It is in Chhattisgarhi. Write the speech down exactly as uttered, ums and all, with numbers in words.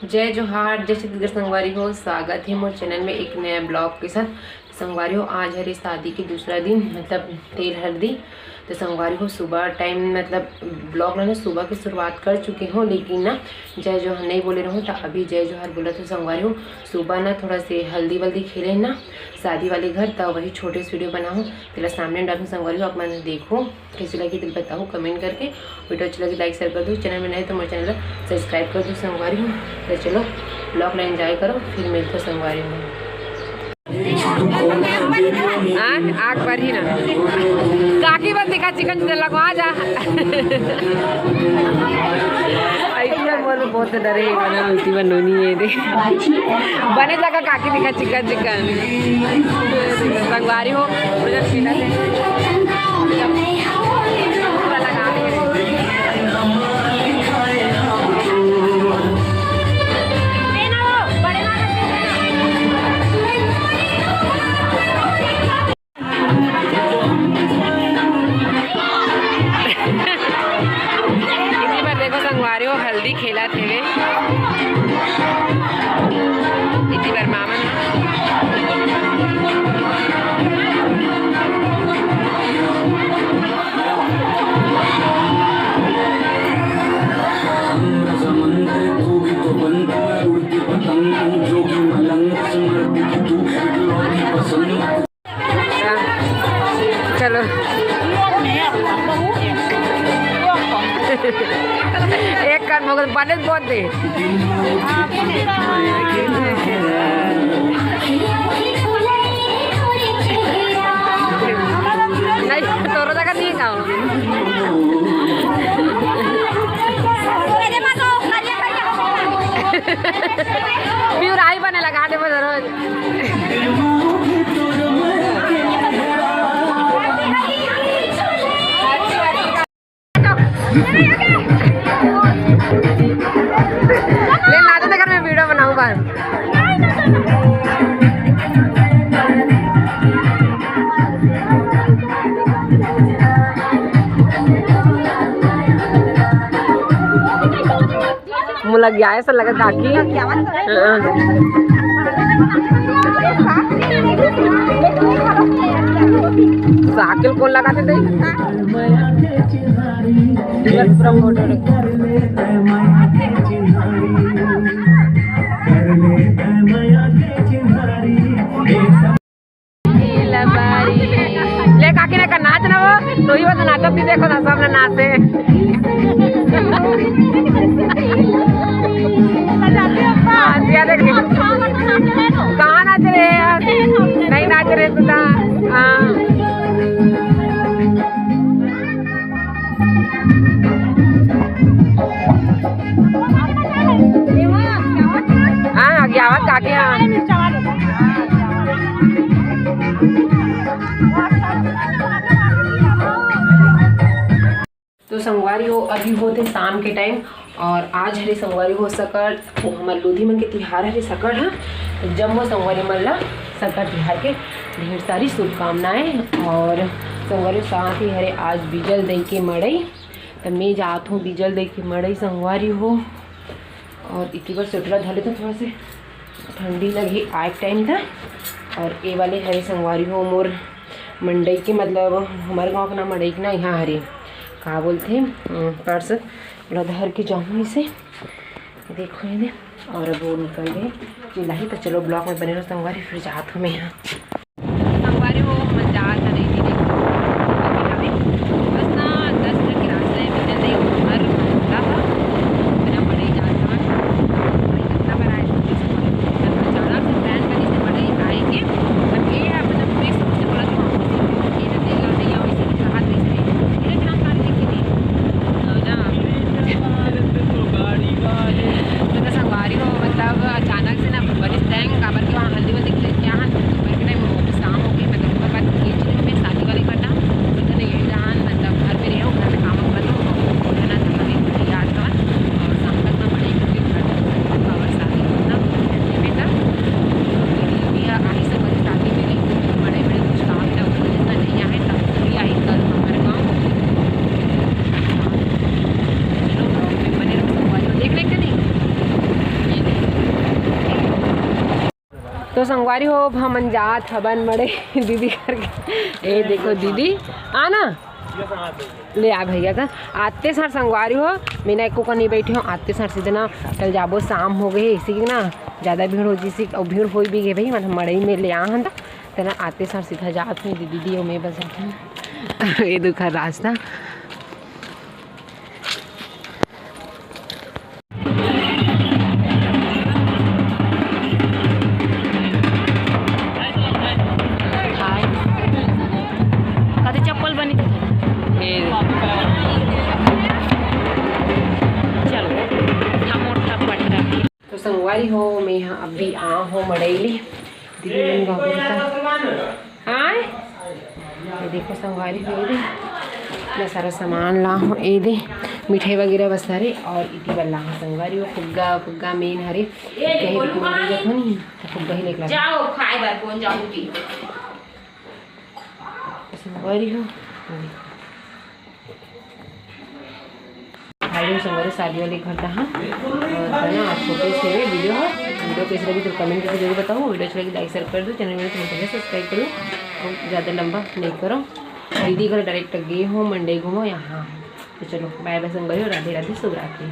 जय जोहार, जय छत्तीसगढ़ संगवारी हो, स्वागत हे मोर चैनल में एक नया ब्लॉग के साथ। संगवारी हो, आज हरे शादी के दूसरा दिन, मतलब तेल हल्दी। तो संगवारी हो, सुबह टाइम, मतलब ब्लॉग ला ना सुबह के शुरुआत कर चुके हो, लेकिन ना जय जोहार नहीं बोले रहूँ, तो अभी जय जोहार बोलत हो संगवारी हो। सुबह ना थोड़ा से हल्दी वल्दी खेले ना शादी वाले घर, तो वही छोटे से वीडियो बनाहूँ, तेला सामने डालूँ संगवारी हो, आप मन देखो। कैसे लगी दिल बताओ कमेंट करके। वीडियो अच्छा लगे लाइक शेयर कर दो, चैनल में नए तो मोर चैनल ला सब्सक्राइब कर दो संगवारी हो। तो चलो ब्लॉग ला एंजॉय करो, फिर मिलते संगवारी हो। हाँ, आग पर ही ना। काकी बन दिखा चिकन चिकन लगो, आ जा। ऐसे बोलो, बहुत डरे बना उल्टी बनोनी है दे। बने लगा काकी दिखा चिकन चिकन। संगवारी हो, उधर सीधा से। इतनी बार देखो संगवारी हो, हल्दी खेला थे वे। इतनी बार मामा ने चलो। एक कान मगर बने बहुत दे। नहीं, तोरो जगह नहीं खाओ। प्योर आई बने लगा दे बस रोज। ले ना, तो घर में वीडियो बनाऊं बस। मोला गया ऐसा लगा काकी। हाँ। साकिल कौन लगा थे? पूरा फोटो रखो। ले काकी ने का नाच ना वो, तो ही वो तो नाचत नहीं देखो ना, सब ने नाचे। हाँ, दिया देख। कहाँ नाच रहे हैं यार? नहीं नाच रहे सुधा। हाँ। हाँ, आगे आवाज काके, हाँ। तो संगवारी हो, अभी होते शाम के टाइम और आज हरे संगवारी हो सकट, वो हमर लोधी मन के तिहार हरे सकट ह। तो जम्मो संगवारी मन ला सकट तिहार के ढेर सारी शुभकामनाएं। और संगवारी हो, साथ ही हरे आज बीजल दई के मड़ई, तो मैं जात हूँ बीजल दई के मड़ई संगवारी हो। और इतनी बार स्वेटर धले तो थोड़ा से ठंडी लगी आए टाइम था। और ये वाले हरे संगवारी हो मोर मंडई के, मतलब हमारे गाँव के नाम मंडई के ना, यहाँ हरे का बोलते हैं, अम, पर्स, ओला धर के जाऊँ इसे। देखो ये दे, और अब वो निकल गए चिल्लाही। तो चलो ब्लॉग में बने रहो संगवारी, फिर जात हूँ मैं यहाँ। संगवारी हो, हमन जात हन, नहीं, नहीं, नहीं। बस ना, दस मिनट के रास्ता है, बिना नहीं, हर रास्ता ह, बिना पड़े जात हन। भाई, कितना बार आए, तो किसी को अचानक से प्लान करी से पड़े आए के, तब ये है, मतलब, मैं सोच के बोला कि हाँ, ये ना दे लो, नहीं, या वैसे भी कहा, तो इसलिए मेरे काम कर लेके नहीं। तो ना, तो ना संगवारी हो, मतलब, अचानक से ना बड़ी तंग, काबर के वहाँ हल्दी वल्दी के क्या है, दोपहर के टाइम शाम हो गई, मतलब, ओकर बाद खींच रही हूँ तो संगवारी हो, अब हमन जात हबन मड़ई दीदी घर के। ए देखो दीदी, आना ले आ भैया का। आते सार संगवारी हो, मीना एको कनी बैठे हो, आते सार सीधे ना चल जाबो, शाम हो गई, इसी की ना ज़्यादा भीड़ हो जैसी, और भीड़ हो भी गई भाई, मन मड़ई में ले आ हन त, तेना आते सार सीधा जात हन दीदी, दीदी, और मैं बस जात हन। ये दुखा रास्ता। कते चप्पल बनी? ए, चलो, हम मोटा पटरा। तो संगवारी हो, मैं यहाँ अभी आ हो मड़ई ले। दीदी मन बाबू का। हाँ? ये देखो संगवारी हो, ये दे। मैं सारा सामान ला हूँ, ये दे। मिठाई वगैरह बस सारे और इति बर ला हूँ संगवारी हो। फुग्गा, फुग्गा मेन हरे। कहीं भी बोलूँ, तो फुग्गा ही लेके ला। जाओ, खाए बार कौन जाऊँगी? तो संगवारी हो। भाई लोग संगवारी शादी वाले घर का, हाँ। और है ना, आज छोटे से वीडियो है। वीडियो कैसे लगी तो कमेंट करके जरूर बताओ। वीडियो अच्छा लगे लाइक शेयर कर दो, चैनल में तो पहले सब्सक्राइब करो और ज़्यादा लंबा नहीं करो। दीदी घर डायरेक्ट गए हो मंडई घूमो यहाँ। तो चलो बाय बाय संगवारी हो, राधे राधे, शुभ रात्रि।